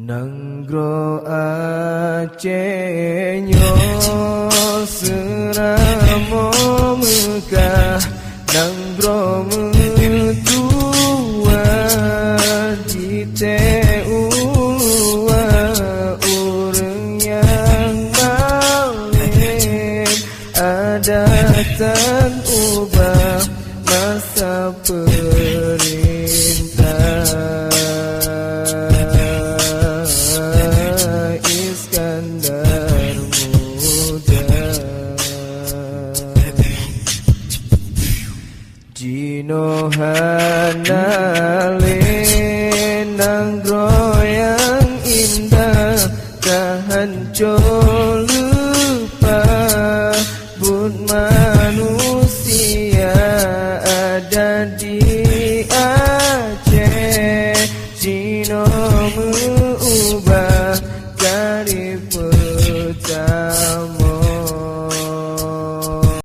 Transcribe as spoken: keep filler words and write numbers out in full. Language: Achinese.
Nanggroe Aceh nyoe seuramoe meugah, nanggroe meutuwah jitée u luwa, ureuëng nyang malém adat tan ubah masa peurintah Iskandar Muda. Jinoe hana lé nanggroe nyang indah ka hanco